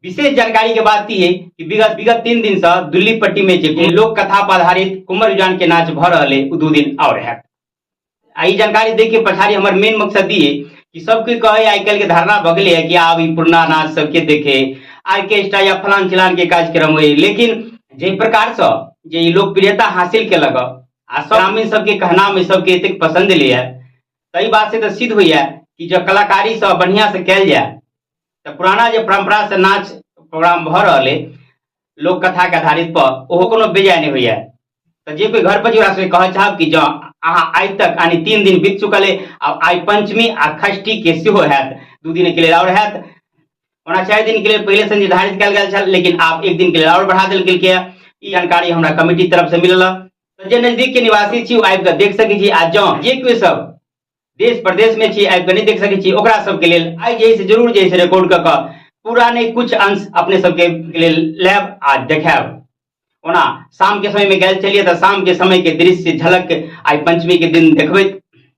विशेष जानकारी के बात ई है कि विगत विगत 3 दिन से दुल्ली पट्टी में जे लोक कथा पर आधारित कुंवर विजवान के नाच भ रहल है, 2 दिन और है। आ ई जानकारी दे के पछाड़ी हमर मेन मकसद ई है कि सबके कहे आइ काल्हि के धारणा भऽ गेलै है कि आब ई पुरना नाच सबके देखे, आर्केस्ट्रा या फलान चिलान के कार्यक्रम होय, लेकिन जे प्रकार से जे ई लोकप्रियता हासिल केलक आ सब ग्रामीण सबके कहना में सबके एतेक पसंद एलै है, तऽ ई बात से तऽ सिद्ध होइया कि जब कलाकारी सब बढ़िया से कयल जाय तऽ पुराना जे परंपरा से नाच प्रोग्राम भऽ रहल है लोक कथा के आधारित पर, ओहो कोनो बेजाय नहि होइया। तऽ जे कोई घर पर ओकरा सबके कहऽ चाहब कि जँ अहाँ आइ तक यानी 3 दिन बीत चुकल है, आब आइ पंचमी आ षष्ठी के सेहो हैत, 2 दिन के लेल और हैत। ओना 4 दिन के लेल पहिले से निर्धारित कयल गेल छल, लेकिन आब 1 दिन के लेल और बढ़ा देल गेल है। ई जानकारी हमरा कमिटी तरफ से मिलल। तऽ जे नजदीक के निवासी छी ओ आबि कऽ देख सकै छी, आ जँ जे कोई सब देश प्रदेश में छी आबि कऽ नहि देख सकै छी, ओकरा सबके लेल आइ जे से जरूर जे से रिकॉर्ड कऽ कऽ पूरा नहि कुछ अंश अपने सबके लेल लायब आ देखायब। ओना शाम के समय में गेल छलियै तऽ शाम के समय के दृश्य झलक आइ पंचमी के दिन देखबै।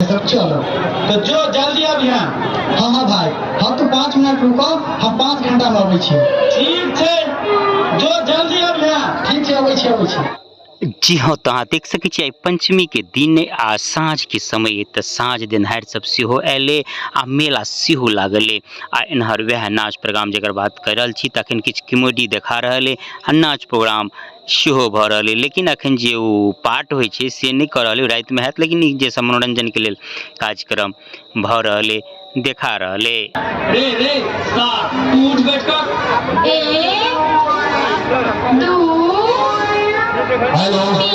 चलो तो जो जल्दी अब यहाँ। हाँ हाँ भाई, हम तो 5 मिनट रुको, हम 5 घंटा में अबै छी। ठीक छै, जो जल्दी अब यहाँ। ठीक छै, अबै छी, अबै छी। जी हाँ, तो अहाँ देख सकै छी आइ पंचमी के दिन आ साँझ के समय तऽ साँझ देनहारि सब सेहो आयले आ मेला सेहो लागल। आ एन्हर वएह नाच प्रोग्राम जकर बात कहि रहल छी, तखन किछु कॉमेडी देखा रहल अइ आ नाच प्रोग्राम सेहो भऽ रहल अइ। लेकिन अखन जे ओ पार्ट होइ छै से नहि कऽ रहल अइ, रातिमे हैत, लेकिन ई जे सब मनोरंजनके लेल कार्यक्रम भऽ रहल अइ देखा रहल अइ। रे रे सार, तू उठ बैठ कर। 1 2 हेलो। 3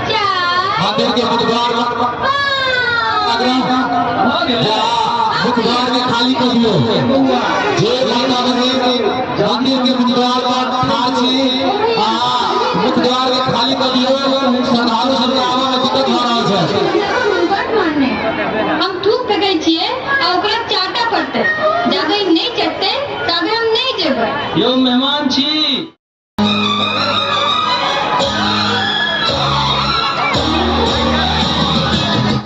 4 मंदिर के मुखद्वार 5। मुखद्वार के खाली कर दियो। जे माता बहिन मंदिर के मुखद्वार पर ठाढ़ छी, आ मुखद्वार के खाली कर दियो। श्रद्धालु सबके आबे में दिक्कत भऽ रहल छै। हम थूक फेकै छियै आ ओकरा चाटऽ पड़तै, जाबे नहि चटतै ताबे हम नहि जेबै। यौ मेहमान छी।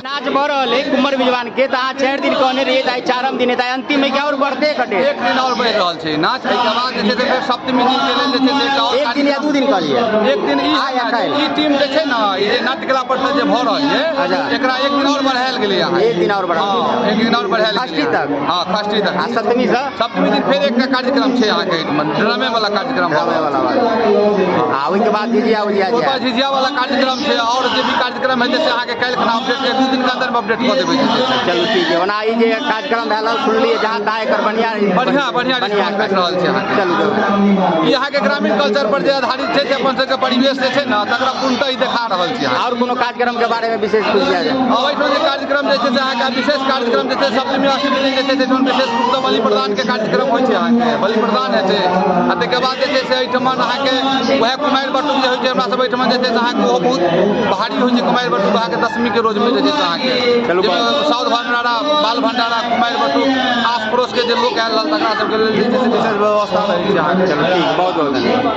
नाच भऽ रहल है कुंवर विजवान के, तऽ अहाँ 4 दिन कहने रहियै, तऽ आइ 4म दिन है, तऽ अंतिम में और बढ़ते कटे? 1 दिन और बढ़ि रहल छै नाच। एहिके बाद जे छै से फेर सप्तमी दिन के लेल जे छै से एकटा और 1 दिन या 2 दिन कहलियै? 1 दिन ई आइ या काल्हि? ई टीम जे छै ने, ई जे नाट्यकला परिषद जे भऽ रहल छै, अच्छा। एकरा 1 दिन और बढ़ायल गेलै अहाँ। 1 दिन और बढ़ायल हँ, गेलै। 1 दिन और बढ़ायल गेलै। षष्ठी तक? हँ, षष्ठी तक। आ सप्तमी से? सप्तमी दिन फेर एकटा कार्यक्रम छै अहाँके एहिठमा, ड्रामे वाला कार्यक्रम। ड्रामे वाला बात। आ ओहिके बाद झिझिया उझिया ओहि बाद जे झिझिया वाला कार्यक्रम छै, और जे भी कार्यक्रम हेतै से अहाँके काल्हि खना अपडेट, 1-2 दिन के अंदर में अपडेट कऽ देबै जे छै से। चलू ठीक है। ओना ई जे कार्यक्रम भेल सुनलियै जहाँ तहाँ एकर बढ़िया बढ़िया बढ़िया रिस्पॉन्स भेट रहल छै अहाँके। चलू चलू। ई अहाँके ग्रामीण कल्चर पर जे आधारित छै, जे अपन सबके परिवेश जे छै ने तकरा पूर्णतः ई देखा रहल छै अहाँके। और कोनो कार्यक्रम के बारे में विशेष कुछ किया जाए? एहिठाम जे कार्यक्रम जे छै से अहाँके विशेष कार्यक्रम जे छै सप्तमी अष्टमी दिन जे छै से एहिठाम विशेष रूपसँ बलि प्रदान के कार्यक्रम होइ छै अहाँके, बलि प्रदान हेतै। आ ताहिके बाद जे छै से एहिठमा अहाँके वएह कुमारि बटुक जे होइ छै हमरा सब एहिठमा जे छै से अहाँके ओहो बहुत भारी होइ छै कुमारि बटुक अहाँके दशमी के रोजमे जे छै से अहाँके चलू। जाहिमे साउथ भंडारा, बाल भंडारा, कुमारि बटुक, आस पड़ोस के जे लोक आयल रहल तकरा सबके लेल जे छै से विशेष व्यवस्था रहै छै अहाँके। चलू ठीक, बहुत बहुत धन्यवाद।